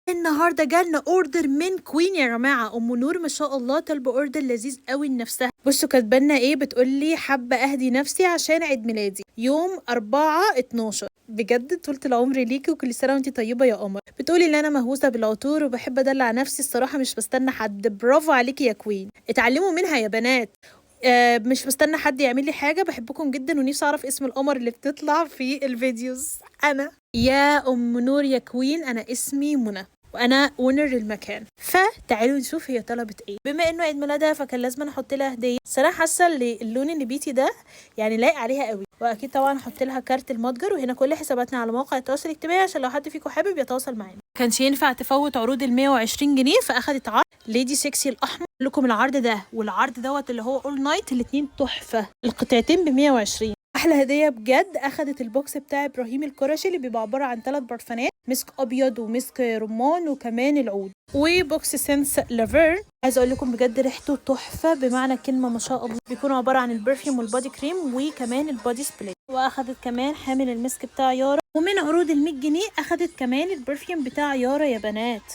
النهارده جالنا order من queen يا جماعة. ام نور ما شاء الله طالبه order لذيذ قوي لنفسها. بصوا كاتبالنا ايه، بتقول لي حابة اهدي نفسي عشان عيد ميلادي يوم 4/12. بجد طولة العمر ليكي وكل سنة وانتي طيبة يا قمر. بتقولي ان انا مهووسه بالعطور وبحب ادلع نفسي، الصراحة مش بستنى حد. برافو عليكي يا queen، اتعلموا منها يا بنات. مش بستنى حد يعمل لي حاجه. بحبكم جدا ونفسي اعرف اسم القمر اللي بتطلع في ال videos. انا يا ام نور يا queen، انا اسمي منى وانا owner المكان. فتعالوا نشوف هي طلبت ايه. بما انه عيد ميلادها فكان لازم احط لها هديه. صراحة حاسه ان اللون النبيتي ده يعني لايق عليها قوي، واكيد طبعا احط لها كارت المتجر، وهنا كل حساباتنا على مواقع التواصل الاجتماعي عشان لو حد فيكم حابب يتواصل معانا. كانش ينفع تفوت عروض ال 120 جنيه، فاخدت عرض Lady Sexy الاحمر. لكم العرض ده والعرض دوت اللي هو all night، الاثنين تحفة، القطعتين ب 120. احلى هديه بجد. اخدت ال box بتاع ابراهيم القرشي اللي بيبقى عبارة عن 3 برفانات، مسك ابيض ومسك رمان وكمان العود، و box Scents Lover. عايزه اقول لكم بجد ريحته تحفة بمعنى الكلمة ما شاء الله. بيكونوا عبارة عن ال perfume وال body cream وكمان ال body spray. واخدت كمان حامل المسك بتاع يارا، ومن عروض ال 100 جنيه اخدت كمان ال perfume بتاع يارا يا بنات.